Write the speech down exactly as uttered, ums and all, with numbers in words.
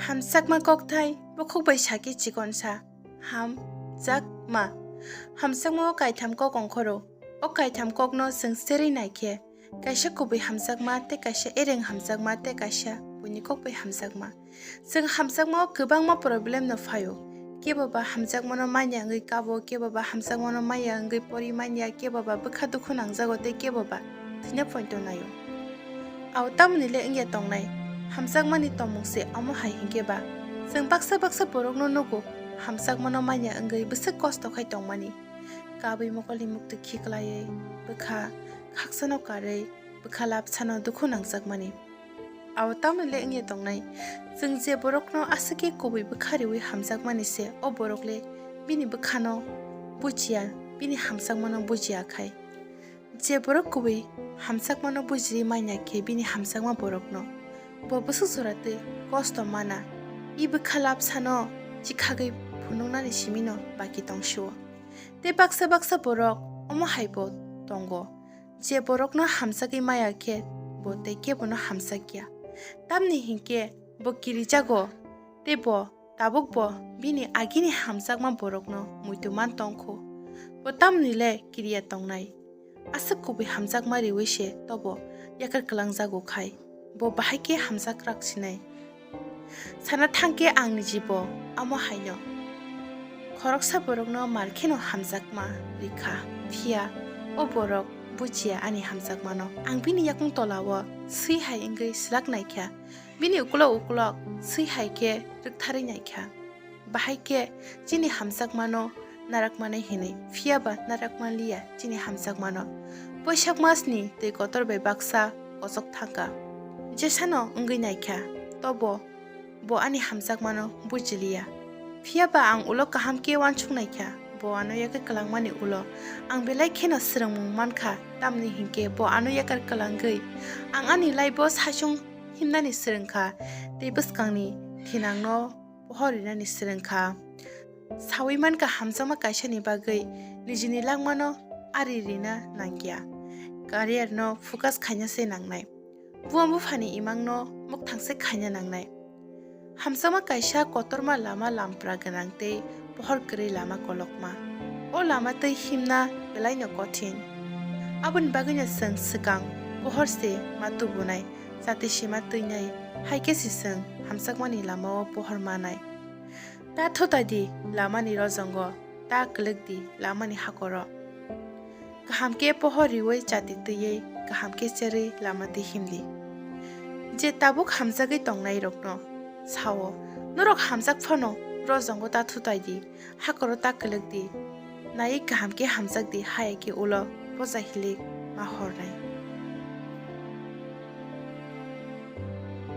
Hamjakma kokthai bukhuk bai sakhe chikonsa. Hamjakma. Hamjakma o kaitham kok ongkhoro. O kaitham kokno chwng cherwi naikhe, kaisa kubui hamjakma tei kaisa ereng hamjakma tei kaisa buini kok bai hamjakma. Chwng hamjakma o kwbangma problem no phaio. Kebo ba hamjakmano manya wngwi kabo, kebo ba hamjakmano manya wngwi pori manya, kebo ba bwkha dukhu nangjago tei kebo ba thwina poito naio. Ao tamoni le wngya tongnai, hamjakmani tongmung se omo hai hinkhe ba, chwng baksa baksa borokno nugo, hamjakmano manya wngwi bwswk kosto khai tongmani. Kabwi mokolni muktwi khiklaiwi, bwkha khaksano karwi, bwkha labsano dukhu nangjakmani. Ao tamoni le wngya tongnai, chwng je borokno aswk khe kubui bwkha riwi hamjakmani se o borok le bini bwkhano bujiya, bini hamjakmano bujiya khai. Je borok kubui hamjakmano bujiri manya khe bini hamjakma borokno bo bwswk jora tei kosto mana, i bwkha labsano chikhagwi phunuknani simino baki tongsio. Tei baksa baksa borok omo hai bo tongo, je borokno hamjagwi maya khe bo tei kebono hamjakya. Tamni hinkhe bo kirijago tei bo tabukbo bini agini hamjakma borokno muitu man tongkho. Bo tamni le kiriya tongnai? Aswk kubui hamjakma riwi se tobo yakar kwlangjago khai, bo bahai khe hamjak rak sinai. Sana thangkhe ang ni jibo amo haino. Khoroksa borokno mar kheno hamjakma rikha, phiya o borok bujiya ani hamjakmano. Ang bini yakung tolao swi hai wngwi swlak naikha, bini ukulok ukulok swi hai khe rwktharwi naikha. Bahai khe chini hamjakmano narakmanai hinwi, phiya ba narakmanliya chini hamjakmano. Boisak masni twi kotor bai baksa kochok thangkha. Jesano wngwi naikha, tobo bo ani hamjakmano bujiliya. Phiya ba ang ulo kaham khe uansuk naikha, bo ano yakar kwlangmani ulo ang belai kheno swrwngmung mankha, tamni hinkhe bo ano yakar kwlangwi ang ani laibo saichung himnani swrwngkha tei bwskangni thinangno pohor rinani swrwngkha. Sawi mankha, hamjakma kaisani bagwi nijini langmano ari rina nangya. Career no focus khaina se nangnai. Buma buphani imangno mukthang se khaina nangnai. Hamjakma kaisa kotorma lama lampra gwnang tei pohor kwrwi lama kolokma. O lama twi himna belaino kothin. Aboni bagwino chwng swkang pohor se ma tubunai, chati sima twinai, hai khe se chwng hamjakmani lamao pohor manai. Ta thutai di lamani rojongo, ta kwlwk di lamani hakoro. Kaham khe pohor riwi chati twiwi, kaham khe cherwi lama twi himdi. Je tabuk hamjagwi tongnairokno sao, norok hamjak phano rojongo ta thutai di, hakoro ta kwlwk di. Naiwi kaham khe hamjak di, haya khe ulo poja hilik ma hornai.